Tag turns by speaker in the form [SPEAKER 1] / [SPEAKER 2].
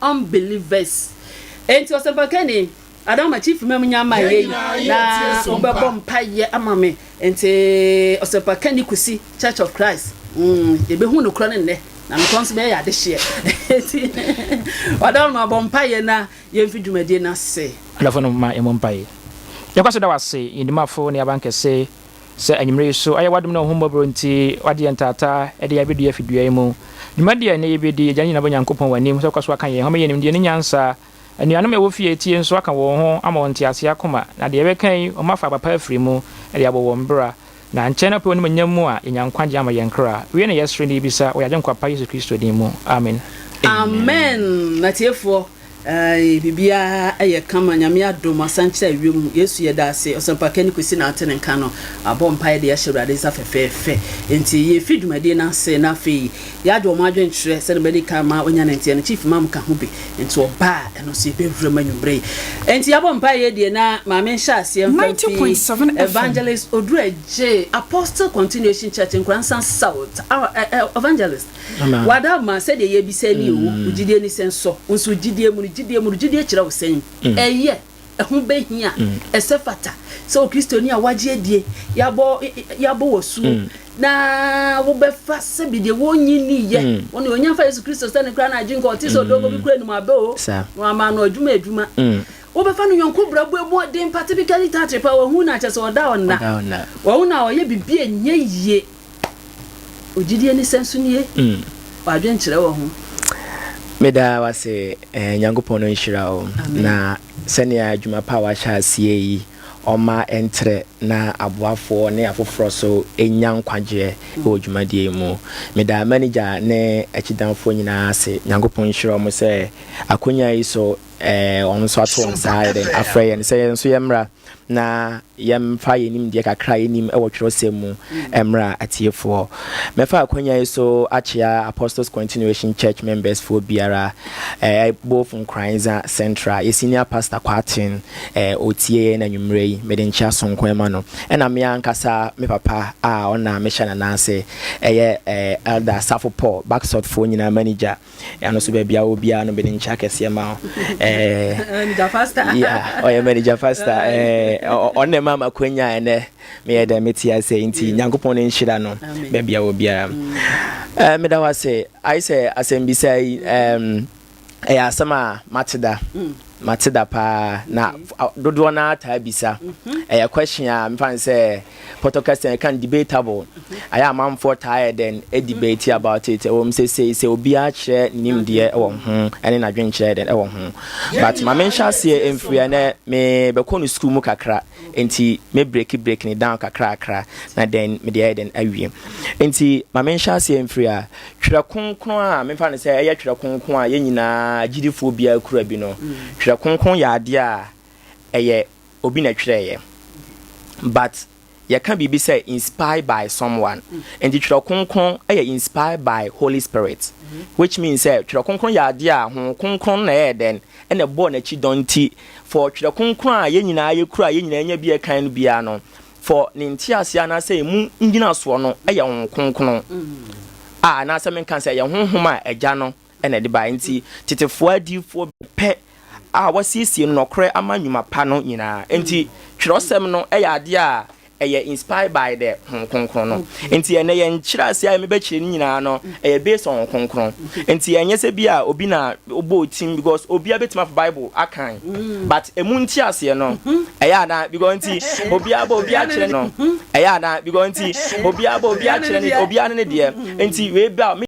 [SPEAKER 1] Unbelievers. Enti ɔsɛmpakani Adama, Chief Imam nya ama yɛ yi na wobɛbɔ mpaeɛ ama me. Nti ɔsɛmpakani Kusi, Church of Christ, yɛbɛhu nokorɛ no nnɛ na nokorɛ nso bɛyɛ yɛ adehyeɛ. Nti wadama bɔ mpaeɛ na yɛmfi dwumadie no ase.
[SPEAKER 2] Adɔfo no, ma yɛmmɔ mpaeɛ. Yɛkɔ so da wase, yɛn dimafo ne abankɛse, sɛ anwummerɛ yi so ayɛ w'adom ne wo hummɔborɔ nti wade yɛn taataa de yɛn abɛdua afidua yi mu. Dwumadi a ɛnnɛ yɛbɛdi, Agya ne nyinaa bɔ Nyankopɔn w'anim sɛ wokɔ so aka yɛn ho ma yɛn nimdeɛ ne nyansa. Anuanom a ɛwɔ fie tie nso aka wɔn ho ama wɔn nteaseɛ akoma, na deɛ yɛbɛka yi wɔafa aba pa afiri mu de abɔ wɔn bra. Na nkyɛn na wopɛ w'animuonyam mu a yɛnya nkwagye ama yɛn kra. Wei na yɛsrɛ na yɛbisa wɔ yɛn Agyenkwa pa Yesu Kristo din mu. Amen.
[SPEAKER 1] Amen atiefoɔ aii biribiara yɛ kama Nyame adom asankyerɛ awiam Yesu yɛda ase Ɔsɛmpakani Kwesi Nartey ne nka no abɔ mpaeɛ de ahyɛ Awurade nsa fɛfɛɛfɛ enti yɛfiri dwumadie no ase na afei yɛagye wɔn adwenkyerɛ sɛdeɛ madi kan ma wanya ne nteɛ no Chief Imam ka ho bi nti ɔba a ɛno nso yɛbɛwura mu anwummerɛ yi enti yɛabɔ mpaeɛ deɛ na maame nhyɛ aseɛ mfa mfi
[SPEAKER 3] 90.7 FM.
[SPEAKER 1] Evangelist Oduru Adjei, Apostle Continuation Church Nkoransa South. Our, Evangelist Wada ma sɛdeɛ yɛbisa ni o, wo gyidie ne sɛn? Sɔ wo nso gyidie mu no, gyidie mu no, gyidie kyerɛ wo sɛn? Ɛyɛ ɛho bɛhia, ɛsɛ fata sɛ Okristoni a wagye adie, yɛabɔ wɔ suo na wobɛfa sɛbi deɛ wɔnyi ni yɛ wɔne ɔnya fa Yesu Kristo sɛ ne kora no agye nka ɔte sɛ ɔdɔgɔ bi kora anim abɛ o na wama no adwuma adwuma wobɛfa no yɔnko brɛbo mu ɔden patifika tate pa wahu no akyɛ sɛ ɔda ɔnna wahu no a ɔyɛ biribi a ɛnyɛ yie. Ogyidie ne sɛn so nie? W'adwenkyerɛ wɔ ho.
[SPEAKER 4] Meda wase Nyankopɔn no nhyira wo na sɛnea adwuma pa a wahyɛ aseɛ yi ɔma ɛntrɛ na aboafoɔ ne afoforɔ so ɛnya nkwagyeɛ wɔ dwumadie yi mu. Meda manager ne akyidamfoɔ nyinaa ase. Nyankopɔn nhyira ɔmo sɛ akonya yi so ɔno nso ato wɔn nsa ayɛ dɛn afrɛ yɛn sɛ yɛn nso yɛmmra na yɛmfa yɛn nimdeɛ kakra a yɛnim wɔ twerɛsɛm mu mmra atiefoɔ. Mɛfa akwanya yi so akyea Apostles Continuation Church members foɔ biara, both Nkoranza Central, yɛ senior pastor Kwaten, ɔtie yɛn anwummerɛ yi, mede nkyea sonko ɛma no. Ɛna me ankasa me papa a ɔna mehyɛ n'anan ase, ɛyɛ Elder Safo Paul, Backsort foɔ nyinaa manager. Ɛno nso baabi a wɔ biara no, mede nkyea kɛseɛ ma wo.
[SPEAKER 1] Manager pastor.
[SPEAKER 4] Yeah, ɔyɛ manager pastor. Ɔno na ɛma makwanya ɛnɛ meyɛ dɛ mete ase, nti Nyankopɔn no nhyira no baabi a wɔ biara. Meda wo ase. Ayɛ sɛ asɛmbisa yi ɛyɛ asɛm a mate da, mate da paa, na dodoɔ no taa bisa. Ɛyɛ question a mefa no sɛ pɔtɔkɛsɛ ɛka debatable. Ayɛ amanfoɔ taa yɛ dɛn debate about it. Ɛwɔ mu sɛ sei sɛ obiara kyerɛ ne nimdeɛ ɛwɔ ho ɛne n'adwenkyerɛ dɛn ɛwɔ ho, but ma menhyɛ aseɛ mfiri ɛnɛ mebɛkɔ no school mu kakra, nti me break break ne down kakrakra na then mede ayɛ dɛn awie. Nti ma menhyɛ aseɛ mfiri a Twerɛ Kronkron a memfa no sɛ ɛyɛ Twerɛ Kronkron a yɛn nyinaa gyidifoɔ biara kura bi no. Twerɛ Kronkron yɛ adeɛ a ɛyɛ obi na twerɛeɛ, but yɛka biribi sɛ inspired by someone. Nti Twerɛ Kronkron yɛ inspired by Holy Spirit, which means sɛ Twerɛ Kronkron yɛ adeɛ a Honhom Kronkron na ɛyɛ dɛn ɛna ɛbɔɔ n'akyi dɔn. Nti for Twerɛ Kronkron a yɛn nyinaa yɛkura a yɛn nyinaa nya bi ɛkan no biara no, for ne nteaseɛ anaasɛ emu ngyinasoɔ no yɛ Honhom Kronkron a, anaasɛ menka sɛ ɛyɛ Honhom a Agya no ɛna ɛde baeɛ. Nti tetefoɔ adiifoɔ pɛ a wɔasiesie no nɔkorɛ ama nnwuma pa no nyinaa. Nti twerɛsɛm no yɛ adeɛ a ɛyɛ inspired by the Honhom Kronkron no. Nti ɛnɛ yɛn kyerɛ ase a mebɛkyerɛ no nyinaa no ɛyɛ based on Honhom Kronkron. Nti ɛnyɛ sɛ bi a obi na ɔbɔ tim, because obiara bɛtumi afa Bible akan, but emu nti aseɛ no ɛyɛ ana because nti obiara bɔ obiara kyerɛ no ɛyɛ ana because nti obiara bɔ obiara kyerɛ ne obiara ne ne deɛ. Nti wei ba.